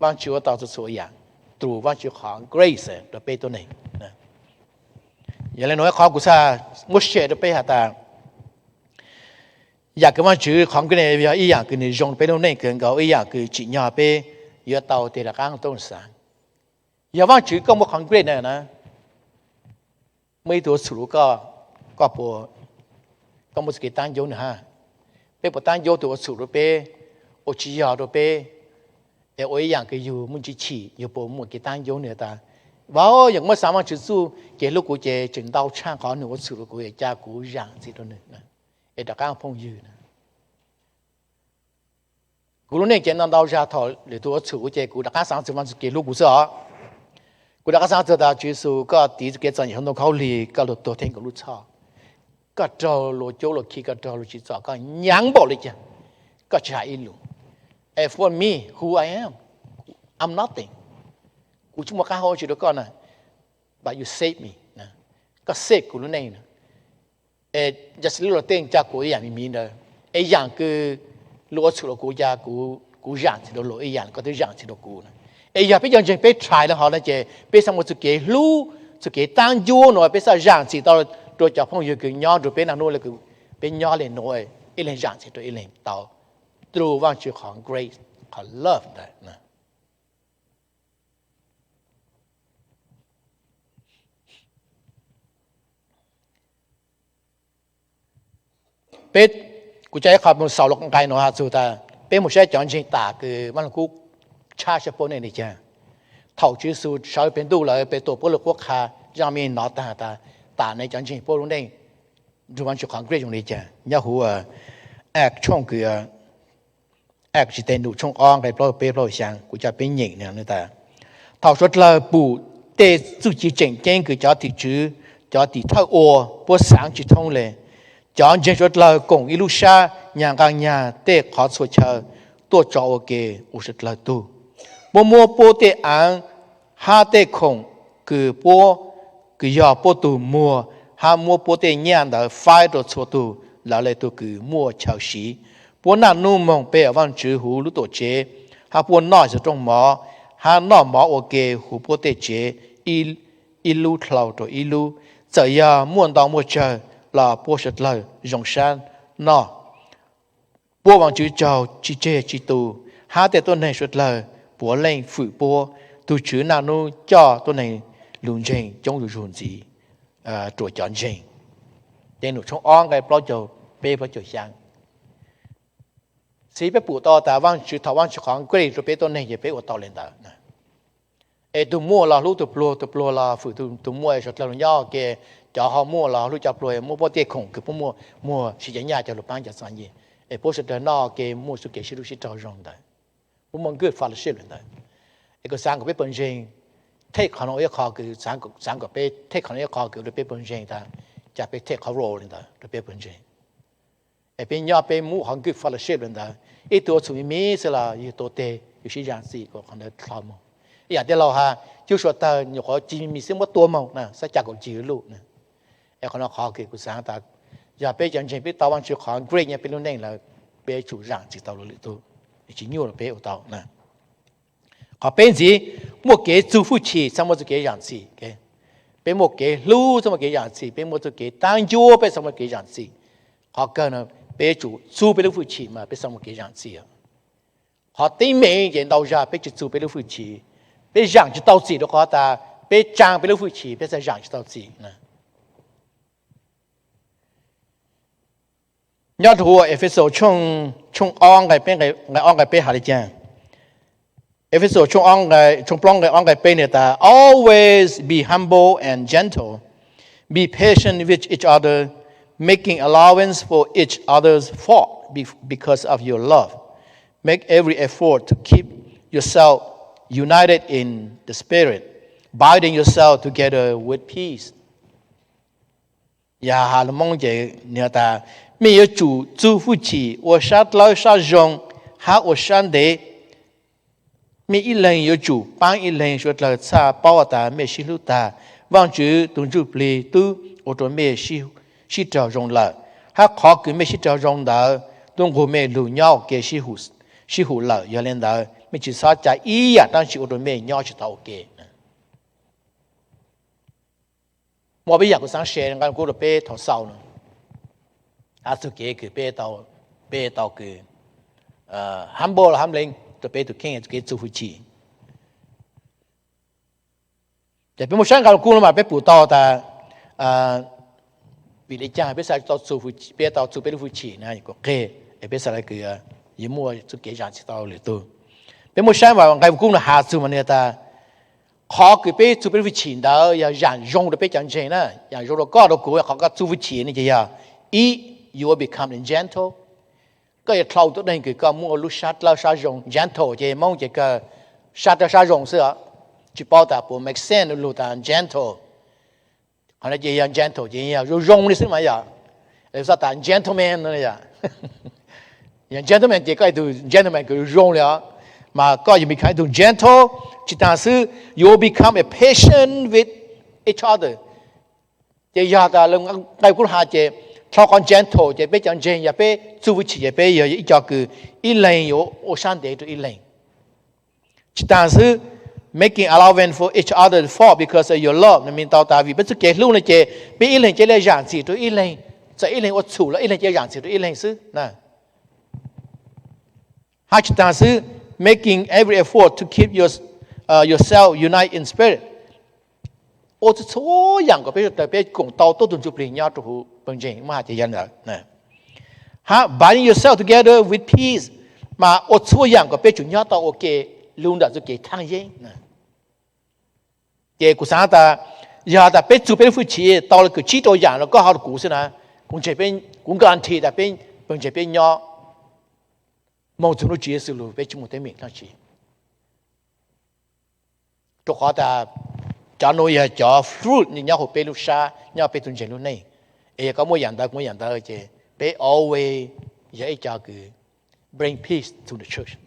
Vaajtswv ua tau txhua txhua yaam through Vaajtswv qhov grace rua peb tuab neeg. Yog le nuav qhov kuv xaav muab share rua peb has tas, yaam kws Vaajtswv qhov grace yog ib yaam kws nwg zoo rua peb lub neej kawg nkaus, ib yaam kws tsim nyog peb yuav tau tig rov qaab tuab xaav. Yog Vaajtswv koj muaj qhov grace na, muaj ib tug ua txhum rua koj, koj puas, koj muaj txuj kev taab ncuab nwg hab? Peb puas taab ncuab tug ua txhum rua peb, ua tsis yog rua peb, es ua ib yaam kws yug muaj ntsis chim, yug puas muaj kev taab ncuab nwg tas, Vauv, yog kuv muab xaav Vaajtswv txuj kev hlub kuv ces tseem ntau tshaj qhov nwg ua txhum rua kuv, es ca kuv zaam ntxiv rua nwg, es rov qaab phooj ywg na. Kuv lub neej ces ntau ntau zag thaum lwm tug ua txhum kuv ces kuv rov qaab xaav txug Vaajtswv txuj kev hlub kuv xwb os. Kuv rov qaab xaav txug tas Tswv Yexus, koj tiv txuj kev txom nyem hauv ntoo khaub lig, koj lug tuag theej kuv lub txhoj, koj raug luag cuab luag khi, koj raug luag tsim txom, koj nyaav npaum le caag, koj tsis has ib lus. As for me, who I am, I'm nothing. Kuv tsis muaj qaab hau tsi rua koj na, but you save me. Koj xej kuv lub neej no, es yog xws li luag tej coj kuv ib yam me me ntawd, es yam kws luag ua txhum rau kuv, cas kuv zam txim rau luag ib yam koj twb zam txim rau kuv no. Es yog peb cov ntseeg peb txhais le hov no ces peb xav muaj txoj kev hlub, txoj kev taab ncuab no, peb xav zam txim tau rau cov phooj ywg kws nyob nrug peb naj nub le, peb nyob le nuav, ib leeg zam txim rau ib leeg tau, through Vaajtswv qhov grace, qhov love ntawd. Peb, kuv coj ib qho mus xaus lug nqai nuav has txug tas peb mus saib cov ntseeg tas kws Vaaj Lug Kub tshab saib puab neej le caag. Thaum Tswv Yexus sawv peg ntuj lawm, peb tuam puab lug qhuab qha, zaaj me nov taag tas tam ne cov ntseeg puab lub neej nrug Vaajtswv qhov grace zoo le caag. Nyob huv Acts tshooj kws, Acts tsis teg num tshooj ob nqai plaub peb plaub xyaa, kuv coj peb nyeem tas, thaum suav dlawg pum tej txuj ci tseem ceeb kws cov tim tswv, cov tim thawj ua, puab xaav tsi thoob le, cov ntseeg suav dlawg koom ib lub sab nyag nqaa nyag tej qhov txhua chaw tuaj tso ua ke ua suav dlawg tug. Puab muab puab tej aav hab tej khoom kws puab, kws yog puab tug muag, hab muab puab tej nyaj ntawd faib rua txhua tug, lawv le tug kws muaj chaw siv. Puab naj nub moog pe Vaajtswv huv lub tuam tsev, hab puab noj Yexus rooj mov, hab noj mov ua ke huv puab tej tsev, ib lub dlhau rua ib lub. Txawm yog muaj ntau muaj tsawg los puab suav dlawg zoo sab noj. Puab Vaajtswv tsaug tsi tseg tsi tu, hab tej tuab neeg suav dlawg puav leej fwm puab. Tug Tswv naj nub coj tuab neeg lug ntseeg coob zuj zug ntxiv rua cov ntseeg. Teg num tshooj ob nqai plaub caug peb plaub caug xyaa. Txiv peb pum tau tas Vaajtswv, thaum Vaajtswv qhov grace rua peb tuab neeg ces peb ua tau le ntawd. Es tug muaj los hlub tug pluag, tug pluag los fwm tug muaj, suav dlawg lug nyob ke, cov ho muaj los hlub cov pluag, muab puab tej khoom kws puab muaj, muag siv cov nyaj coj lug paab cov txom nyem, es puab suav dlawg noj ke muaj txuj kev sib hlub sib raug zoo ntawd. Puab muaj good fellowship le ntawd. Es kuv xaav kom peb puas ntseeg, thej qhov nuav ua ib qho kws, xaav kom peb thej qhov nuav ua ib qho kws rua peb puas ntseeg tas, ca peb thej qhov role le ntawd rua peb puas ntseeg. Es peb nyob peb muaj qhov good fellowship le ntawd, ib tug ua txhum me me xwb los yug tua teg, yug sib zam txim kom qhov ntawd dlhau moog. Ib yam tej laug has, cub sua tawg nyuam qhuav cig me me xwb muab tua moog na, xav ca kaum cig luj. Es qhov no qhov kws kuv xaav tas, yog peb cov ntseeg peb tau Vaajtswv qhov grace nyob peb lub neej lawm, peb tsum zam txim tau luag lwm tug, tsi nyuaj rua peb ua tau na. Qhov peb ntxiv, muaj kev txug hwj chim txhaj muaj txuj kev zam txim. Peb muaj kev hlub txhaj muaj kev zam txim, peb muaj txuj kev taab ncuab peb txhaj muaj kev zam txim. Qhov kawg no, peb tsum txug peb lub hwj chim mas peb txhaj muaj kev zam txim. Qhov teeb meem ces ntau zag peb tsi txug peb lub hwj chim, peb zam tsi tau txim rua qhov tas peb tsaa peb lub hwj chim peb txhaj zam tsi tau txim. Nyob rua Efexus tshooj ob nqai peb has le caag. Efexus tshooj plaub nqai ob nqai peb nwg tas, always be humble and gentle, be patient with each other, making allowance for each other's fault because of your love. Make every effort to keep yourself united in the Spirit, binding yourself together with peace. Yog has lug Moob ces nwg tas, mej yuav tsum txug hwj chim ua sab dlawb sab zoo hab ua sab ntev. Mej ib leeg yuav tsum paab ib leeg, suav dlawg txhaj paub tas mej sib hlub tag. Vaajtswv tug Ntsuj Plig tub ua rua mej sib raug zoo lawm, hab qhov kws mej sib raug zoo ntawd tub nqug mej lug nyob ua ke sib hum lawm. Yog le ntawd mej tsi xob ca ib yaam dlaab tsi ua rua mej nyob tsi tau ua ke. Muaj peb yaam kuv xaav share nqai Lug Kub rua peb thaus xaus no, has txug kev kws peb tau kws humble los hab leej rua peb tug kheej, kev txug hwj chim. Ces peb muaj saib nqai Lug Kub no mas peb pum tau tas vim le caag peb txhaj tau, peb tau txug peb lub hwj chim na, kuas qeg es peb txhaj le kws yuav muaj txuj kev zam txim tau lwm tug. Peb muaj saib mas nqai Lug Kub no has txug mas nwg tas, qhov kws peb txug peb lub hwj chim ntawd yog zam zoo rua peb cov ntseeg na, zam zoo rua koj rua kuv, qhov koj txug hwj chim ne ces yog, ib, you will become gentle. Koj yuav dlhau tuab neeg kws koj muaj lub sab dlawb sab zoo. Gentle ces Moob ces kawg sab dlawb sab zoo xwb os. Tsi paub tas puas make sense lug tas gentle. Qhov no ces yog gentle ces yog zoo zoo le xwb mas yog, txhob tas gentleman no. Yog gentleman ces koj ib tug gentleman kws zoo le os, mas koj yuav become ib tug gentle. Tsi taag xwb, you will become a patient with each other. Ces yog tas nqe kuv has ces, dhau qhov gentle ces peb cov ntseeg yog peb txuj hwj chim ces peb yog ib co kws ib leeg yuav ua sab ntev rau ib leeg. Tsis tas xwb, making allowance for each other fault because of your love, nws mean tau tas vim peb txuj kev hlub no ces peb ib leeg cia li zam txim rau ib leeg, txawm ib leeg ua txhum los ib leeg cia li zam txim rau ib leeg xwb. Hab tsis tas xwb, making every effort to keep your, yourself united in spirit. Ua txhua txhua yaam kom peb sawv daws peb koom tau tuab tug ntsuj plig nyob rua huv pawg ntseeg, muab has tas yog ntawd. Hab binding yourself together with peace, mas ua txhua yaam kom peb tsum nyob tau ua ke lug ntawm txuj kev thaaj yeeb. Ces kuv xaav tas yog tas peb txug peb lub hwj chim tau le kws tsib rau yaam los koj ho rau kuv xwb na, kuv ntseeg, kuv guarantee tas pawg ntseeg peb nyob moog txug nub tswv Yexus lug peb tsis muaj teeb meem dlaab tsi. Rua qhov tas cov nuav yog cov fruit nyob huv peb lub sab, nyob peb tug ntseeg lub neej. Es yog koj muaj yaam ntawd, kuv muaj yaam ntawd ces peb always yog ib co kws bring peace to the church,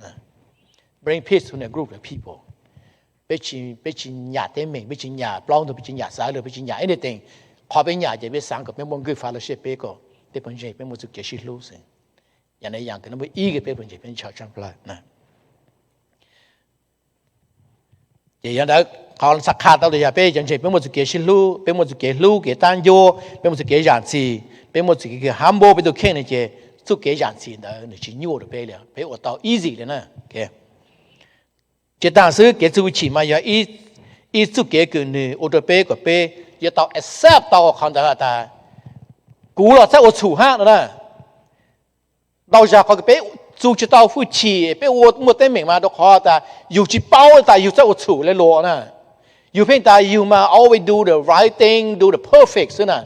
bring peace to the group of people. Peb tsis nyam teeb meem, peb tsis nyam plaub ntug, peb tsis nyam xaav lug, peb tsis nyam anything. Qhov peb nyam ces peb xaav kom peb muaj good fellowship, peb kom tej pawg ntseeg peb muaj txuj kev sib hlub xwb. Yaam no yaam kws nub ib kws peb pawg ntseeg peb ntshaw tshaj plawg. Ces yog ntawd qhov xaav qha tau yog peb cov ntseeg peb muaj txuj kev sib hlub, peb muaj txuj kev hlub kev taab ncuab, peb muaj txuj kev zam txim, peb muaj txuj kev humble peb tug kheej no ces txuj kev zam txim ntawd nws tsis nyuaj rua peb li, peb ua tau easy li na. Tsis tas xwb, kev txuj hwj chim mas yog ib txuj kev kws nws ua rua peb kom peb yuav tau accept tau qhov ntawd has tas kuv los txawj ua txhum hab no na. Ntau zag qhov kws peb txuj tsis tau hwj chim peb ua muaj teeb meem mas rua qhov tas yug tsis paub tas yug txawj ua txhum le luas na. Yug pheej tas yug mas always do the right thing, do the perfect xwb na.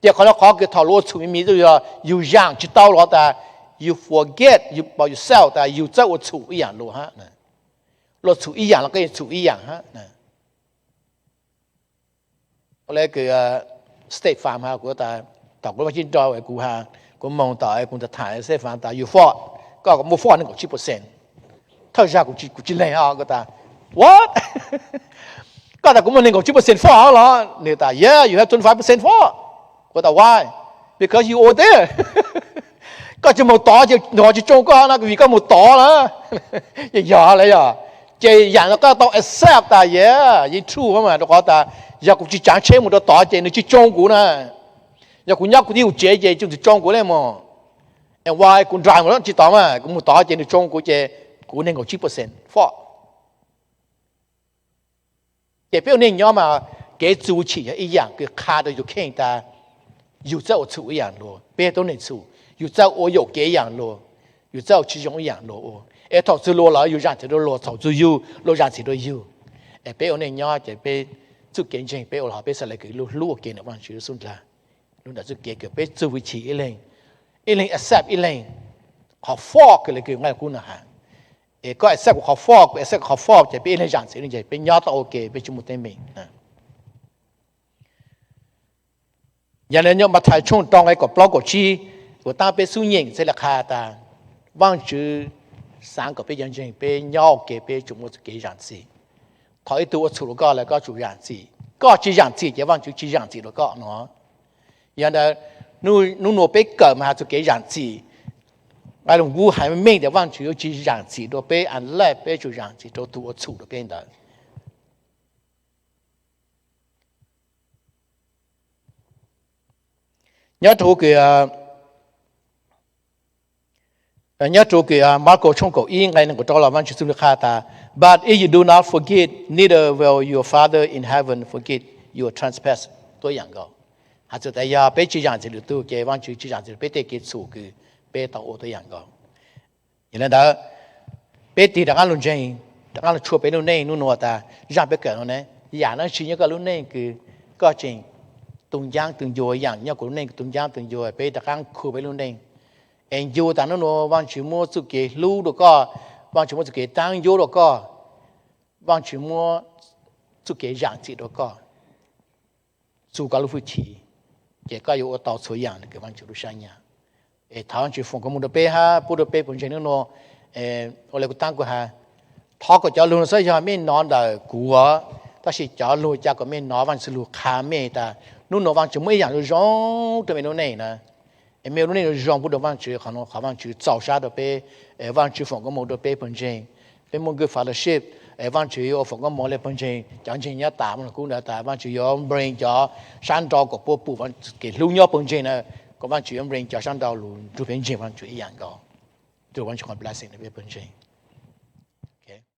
Ces qhov no qhov kws thaum luas ua txhum me me yog yug zam tsis tau los tas yug forget about yourself tas yug txawj ua txhum ib yaam luas hab. Luas txhum ib yaam los koj yeej txhum ib yaam hab. Ua le kws State Farm has kuv tas, thaum kuv vaj tsib nrau kuv has, kuv moog tom kuv tham State Farm tas yug foj, koj muaj foj neeg nkaum tsib percent. Thawj zag kuv tsis leeg, kuv tas what? Koj tas kuv muaj neeg nkaum tsib percent foj los? Nwg tas yeah, you have twenty five percent foj. Kuv tas why? Because you over there. Koj tsis moog tod ces nwg ho tsis tsoo koj na, vim koj moog tod na. Yog le yog, ces yaam no koj tau accept tas yeah, yeej true mas, rua qhov tas yog kuv tsis tsaav tsheb moog rua tod ces nwg tsis tsoo kuv na. Yog kuv nyob kuv tib hub tsev ces tsoom tsis tsoo kuv le mog. And why kuv drive moog tsis tod mas, kuv moog tod ces nwg tsoo kuv ces kuv neeg nkaum tsib percent foj. Ces peb ua neej nyob mas kev txuj hwj chim yog ib yaam kws qha rua yug kheej tas yug txawj ua txhum ib yaam luas, peb tuab neeg txhum, yug txawj ua yuam kev ib yaam luas, yug txawj ua tsis zoo ib yaam luas ua. Es thaum txug luas lawm yug zam txim rua luas, thaum txug yug luas zam txim rua yug. Es peb ua neej nyob ces peb txuj kev ntseeg peb ua los peb xaav le kws lub hlub ua ke ntawm Vaajtswv xub ndlag, lub ntawm txuj kev kws peb txuj hwj chim ib leeg, ib leeg accept ib leeg, qhov foj kws le kws nqaj kub no has. Es koj accept kuv qhov foj, kuv accept koj qhov foj ces peb ib leeg zam txim ib leeg ces peb nyob tau ua ke peb tsis muaj teeb meem. Yog le nyob Mathais tshooj rau nqe kaum plaub kaum tsib, kuv taab peb xub nyeem txhaj le qha tas Vaajtswv xaav kom peb cov ntseeg peb nyob ua ke peb tsum muaj txuj kev zam txim. Thaum ib tug ua txhum rua koj lawm koj tsum zam txim, koj tsis zam txim ces Vaajtswv tsis zam txim rua koj no. Yog ntawd, nub nua peb kawm mas has txuj kev zam txim, nqe lug kub haiv meej tas Vaajtswv yuav tsis zam txim rua peb unless peb tsum zam txim rua tug ua txhum rua peb ntawd. Nyob rua kws, nyob rua kws Marko tshooj kaum ib nqe neeg nkaum rau los Vaajtswv txuj lug qha tas, but if you do not forgive, neither will your Father in heaven forgive your trespass. Tuab yaam nkaus, has txug tas yog peb tsis zam txim lwm tug ces Vaajtswv tsis zam txim peb tej kev txhum kws peb tau ua tuab yaam nkaus. Yog le ntawd, peb tig rov qaab lug ntseeg, rov qaab lug tshuaj peb lub neej nub nua tas zaaj peb kawm no ne, yaam dlaab tsi nyob koj lub neej kws koj tseem tu ncaab tu ncua, yaam nyob kuv lub neej tu ncaab tu ncua, peb rov qaab khu peb lub neej. Es ncu tas nub nua Vaajtswv muab txuj kev hlub rua koj, Vaajtswv muab txuj kev taab ncuab rua koj, Vaajtswv muab txuj kev zam txim rua koj, txug koj lub hwj chim, ces koj yuav ua tau txhua yaam kws Vaajtswv lub sab nyam. Es thov Vaajtswv foom koob moov rua peb hab pub rua peb puas ntseeg nub nua. Ua le kuv taab kuv has, thov kom cov lug no txhob yog mej nov ntawm kuv, tab sis cov lug ca kom mej nov Vaajtswv lug qha mej tas Hnub no Vaajtswv muaj ib yaam zoo zoo rua mej lub neej na. Es mej lub neej zoo zoo pub rua Vaajtswv, qhov Vaajtswv txaus sab rua peb. Vaajtswv foom koob moov rua peb pawg ntseeg. Peb muaj good fellowship, Vaajtswv yuav foom koob moov le pawg ntseeg, cov ntseeg nyob tas muaj lug kub ntawd tas, Vaajtswv yuav bring cov sab nrau kom puab pum kev hlub nyob pawg ntseeg na, kom Vaajtswv yuav bring cov sab nrau lug nrug peb ntseeg Vaajtswv ib yaam nkaus. Thov Vaajtswv qhov blessing le peb pawg ntseeg.